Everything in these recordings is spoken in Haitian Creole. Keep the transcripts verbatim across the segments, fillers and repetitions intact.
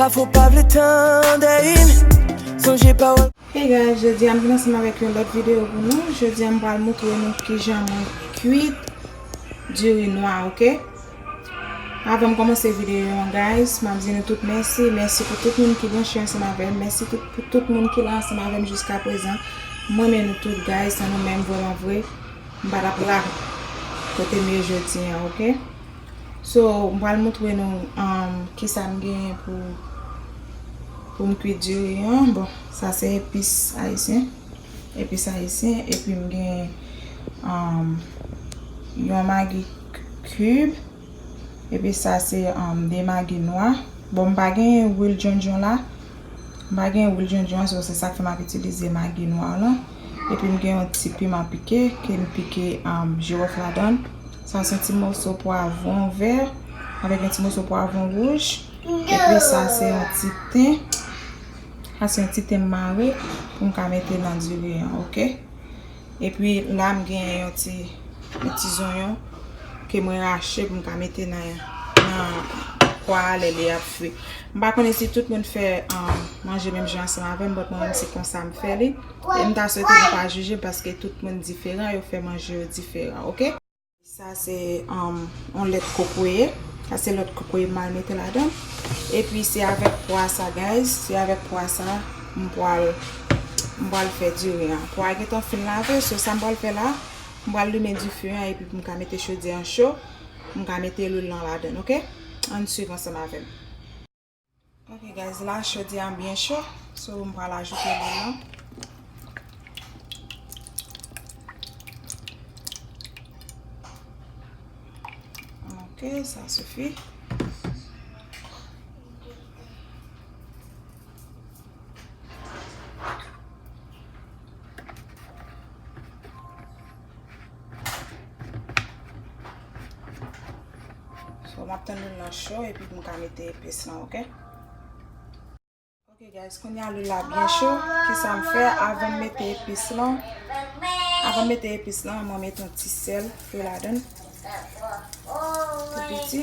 Pafwa w pa vle tande m, sonje pawòl. Hey guys, jodi a m vin ansanm avèk yon lòt videyo pou nou. Jodi a m pral montre nou kijan mwen kwit diri nwa, oke? Avan m kòmanse videyo an, guys, m ap di nou tout mèsi. Mèsi pou tout moun ki branche ansanm avè m. Mèsi tout, pou tout moun ki la ansanm avè m jiska prezan. M renmen nou tout, guys, san nou menm, vrèman vre, m pa t ap la kote m ye jodi a, oke? So, m pral montre nou, um, kisa m genyen pou, pou m kwit diri an. Bon, sa se epis ayisyen. Epis ayisyen. Epi m gen, um, yon magi k-, cube. Epi sa se, um, de magi nwa. Bon, m pa gen lwil djondjon la. M pa gen lwil djondjon an, so se sa k fè m ap itilize magi nwa lan. Epi m gen yon ti piman pike, ke m pike, um, jiwòf ladan l. Sa se yon ti moso pwavwon vè, avèk yon ti moso pwavwon wouj. Epi sa se yon ti ten. Sa se yon ti ten m mare pou m ka mete nan diri an, oke? Epi la m gen yon ti, yon ti zonyon ke mwen rache pou m ka mete nan, nan pwa a lè li ap fri. M pa konnen si tout moun fè, um, manje menm jan ansanm avè m, but mwen menm se konsa m fè li. E m ta swete nou pa jije m paske tout moun diferan, yo fè manje yo diferan, oke? Sa se, um, yon lèt kokoye. Sa se lèt kokoye m al mete ladan. Epi se avèk pwa sa, guys. Se avèk pwa sa m pral, m pral fè diri an. Pwa a gentan fin lave, so sa m pral fè la, m pral limen dife an epi pou m ka mete chodyè an cho, m ka mete lwil lan ladan, oke? Ann swiv ansanm avè m. Ok guys, la chodyè an byen cho, so m pral ajoute lwil lan. Ok, sa sifi. So, m ap tann lwil lan cho epi pou m ka mete epis lan, ok? Ok guys, kounye a lwil la byen cho. Kisa m fè? Avan m mete epis lan, avan m mete epis lan, mwen mete yon ti sèl fre ladan l. Tou piti.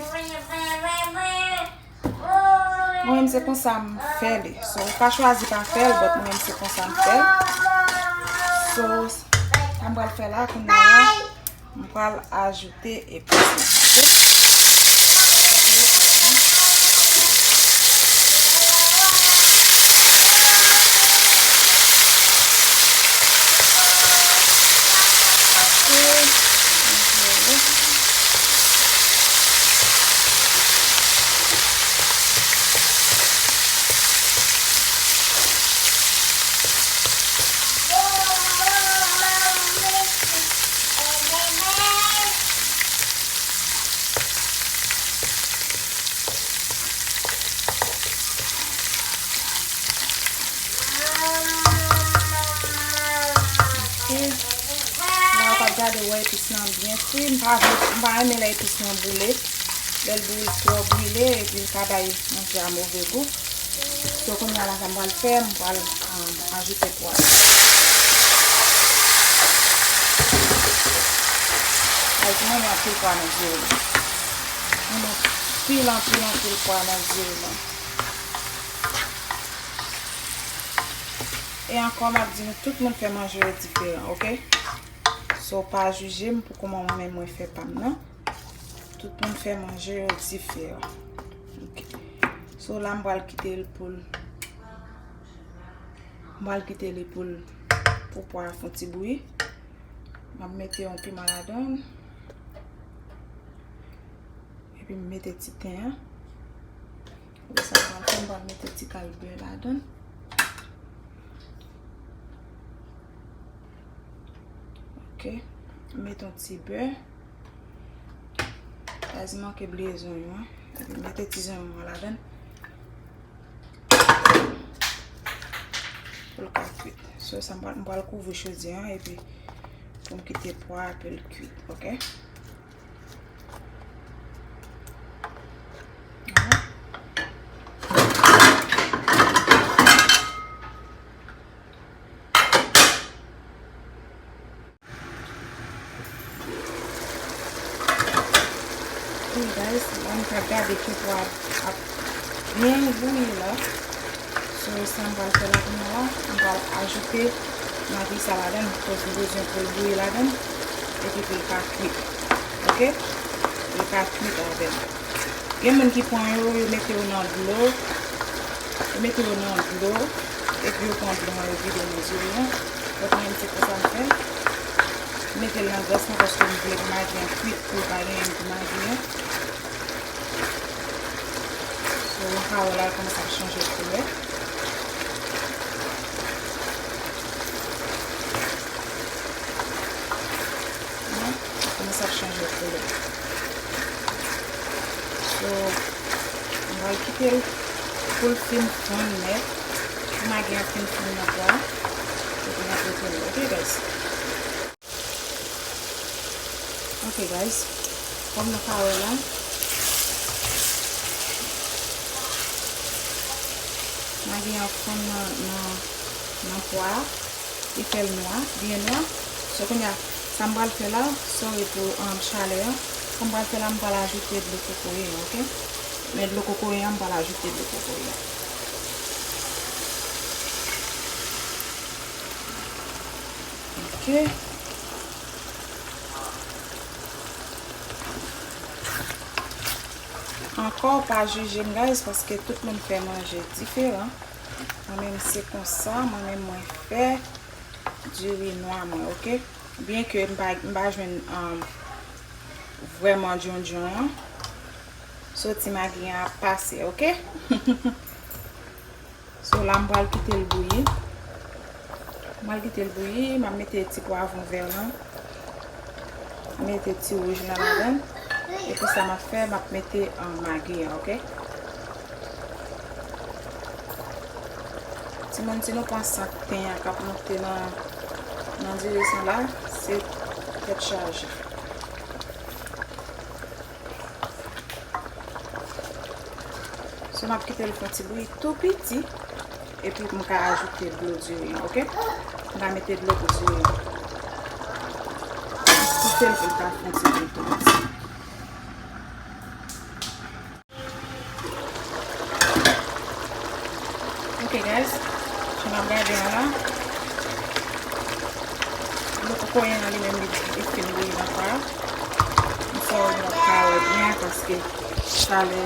Mwen menm se konsa m fè li. So, ou ka chwazi pa fè l, but mwen menm se konsa m fè l. So, sa m pral fè la, kounye a, m pral ajoute epis lan. Ok. La, w ap gade, w wè epis lan byen fri. M pa vle, m pa renmen lè epis lan boule. Lè l boule, twò brile, epi l ka bay manje a move gou. So, kounye a la, sa m pral fè, m pral, um, ajoute pwa. Guys, mwen renmen anpil pwa nan diri mwen. Mwen renmen anpil, anpil, anpil pwa nan diri mwen. E ankò, m ap di nou, tout moun fè manje yo diferan, ok? So, pa jije m pou kòman mwen menm mwen fè pa m nan. Tout moun fè manje yo diferan. Ok. So, la, m pral kite l pou l, m pral kite li pou l, pou pwa a fè yon ti bouyi. M ap mete yon piman ladan l. Epi m mete ti ten an. Apre sa, m pral fè, m pral mete ti kal bè ladan l. Ok. M mete yon ti bè. Kazman ke bliye zonyon an. Epi mete ti zonyon an ladan l. Pou l ka kwit. So, sa m pral, m pral kouvri chodyè an epi pou m kite pwa a pou l kwit, ok? Hey guys, la m ka gade ke pwa ap, ap Byen bouyi la. So, sa m pral fè la kounye a la, m pral ajoute magi sa ladan l, paske m bezwen pou l bouyi ladan l, epi pou l ka kwit. Oke? Pou l ka kwit avè m. Gen moun ki pran yo, yo mete yo nan dlo, yo mete yo nan dlo, epi yo pran dlo an, yo vide nan diri an. Donk, mwen, se konsa m fè. M mete l nan gras lan, paske m vle pou magi an kwit, pou l pa genyen gou magi an. So, w ka wè la, l kòmanse ap chanje koulè. Wi, l kòmanse ap chanje koulè. So, m pral kite l pou l fin fonn nèt. Pou magi an fin fonn nan pwa. Epi n ap retounen. Oke, guys? Ok, guys. Kòm nou ka wè la, magi an fonn nan, nan, nan pwa a. Li fè l nwa, byen nwa. So, kounye a, sa m pral fè la, sorry pou, um, chalè a. Sa m pral fè la, m pral ajoute dlo kokoye an, ok? Men dlo kokoye an, m pral ajoute dlo kokoye an. Ok. Ankò, pa jije m, guys, paske tout moun fè manje diferan. Mwen menm, se konsa, mwen menm, mwen fè diri nwa mwen, ok? Byen ke m pa, m pa jwenn, um, vrèman djondjon an. So, ti magi an ap pase, ok? So, la, m pral kite l bouyi. M pral kite l bouyi, m ap mete ti pwavwon vè lan. M mete ti wouj lan ladan l. Epi sa m ap fè, m ap mete, um, magi an, ok? Timoun, si nou pran sant ten an k ap monte nan, nan diri sa la, se tèt chaje. So, m ap kite l fè yon ti bouyi tou piti, epi m ka ajoute dlo diri an, ok? M ka mete dlo pou diri an. M ap kite l pou l ka fè yon ti bouyi tou piti. Ok, guys, jan n ap gade an la, dlo kokoye an li menm li, li fin bouyi nan pwa a. M fè w nou ka wè byen paske chalè,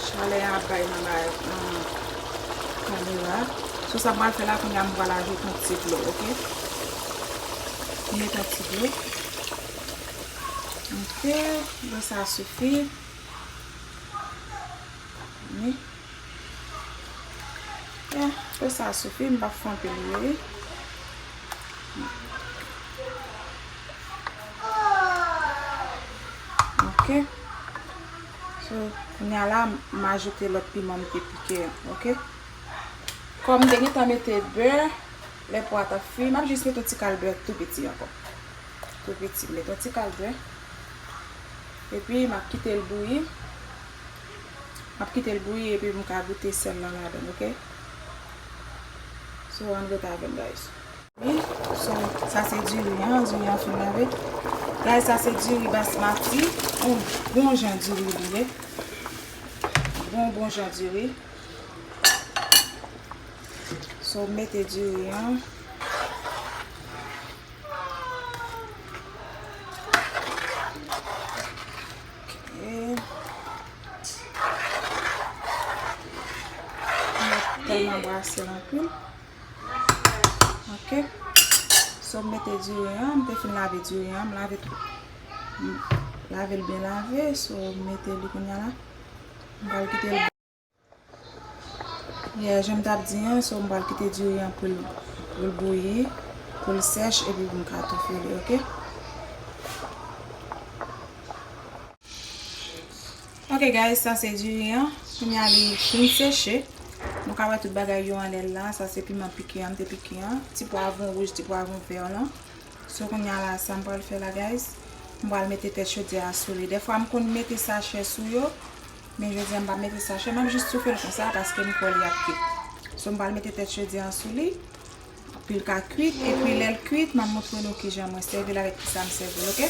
chalè a bay nan bay, nan kamera. So, sa m pral fè la, kounye a m pral ajoute yon ti dlo, ok? M met yon ti dlo. Ok, dlo sa sifi. Wi. Ya, dlo sa sifi, m pa fè anpil dlo, wi. Ok. So, kounye a la, m ajoute lòt piman m te pike an, ok? Kòm m te gentan mete bè, lè pwa a t ap fri, m ap jis mete yon ti kal bè tou piti ankò. Tou piti, m mete yon ti kal bè. Epi, m ap kite l bouyi. M ap kite l bouyi, epi m ka goute sèl lan ladan, ok? So, ann ret avè m, guys. Wi, so, sa se diri an, diri an fin lave. Guys, sa se diri basmati, yon bon jan diri li ye. Bon, bon jan diri. So, mete diri an. Ok. M pa tèlman brase l anpil. Ok. So, m mete diri an, m te fin lave diri an, m lave tou. M lave l byen lave, so, m mete li kounye a la. M pral kite l. Yeah, jan m t ap di an, so m pral kite diri an pou l, pou l bouyi, pou l sèch, epi pou m ka toufe li, ok? Ok, guys, sa se diri an. Kounye a li fin seche. Nou ka wè tout bagay yo anlè l la. Sa se piman pike an, m te pike an. Ti pwavwon wouj, ti pwavwon vè lan. So, kounye a la, sa m pral fè la, guys, m pral mete tèt chodyè a sou li. Dèfwa, m konn mete sachè sou yo, men jodi a, m pa mete sachè, m ap jis toufe l konsa, paske m kwè li ap kwit. So, m pral mete tèt chodyè a sou li, pou l ka kwit, epi lè l kwit, m ap montre nou kijan mwen sèvi l, avèk kisa m sèvi l, ok?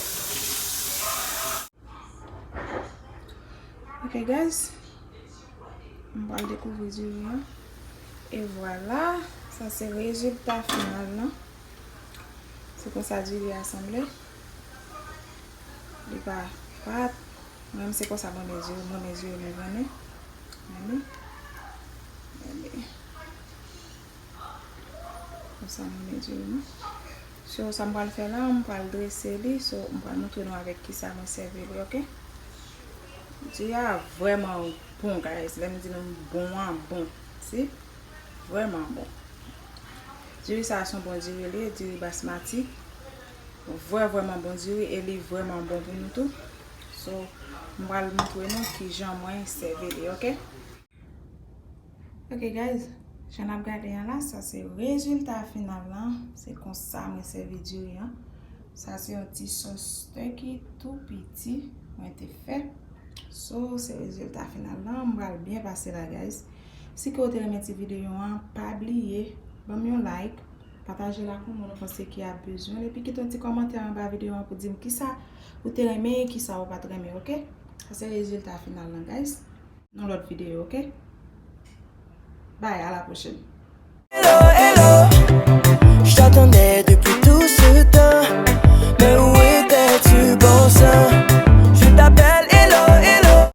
Ok guys, m pral dekouvri diri an. E vwala, sa se rezilta final lan. Se konsa diri a sanble. Li pa pat. Mwen menm se konsa mwen mezire, mwen mezire mwen konnen. Gade. Gade. Konsa mwen mezire mwen. So, sa m pral fè la, m pral drese li. So, m pral montre nou avèk kisa mwen sèvi li, ok? Diri a vrèman bon, guys. Lè m di nou bon an bon. Si? Vrèman bon. Diri sa a se yon bon diri li ye, diri basmati. Vrè, vrèman bon diri e li vrèman bon pou nou tou. So, m pral montre nou kijan mwen sèvi li, ok? Ok guys, jan n ap gade an la, sa se rezilta final lan. Se konsa mwen sèvi diri an. Sa se yon ti sòs tèki tou piti mwen te fè. So, se rezilta final lan. M pral byen pase la, guys. Si ke w te renmen ti videyo an, pa bliye ban m yon like, pataje l ak yon moun ou panse ki ap bezwen l, epi kite yon ti kòmantè anba videyo an pou di m kisa ou te renmen e kisa ou pa t renmen, ok? Sa se rezilta final lan, guys. Nan lòt videyo, ok? Bye, a la pwochèn.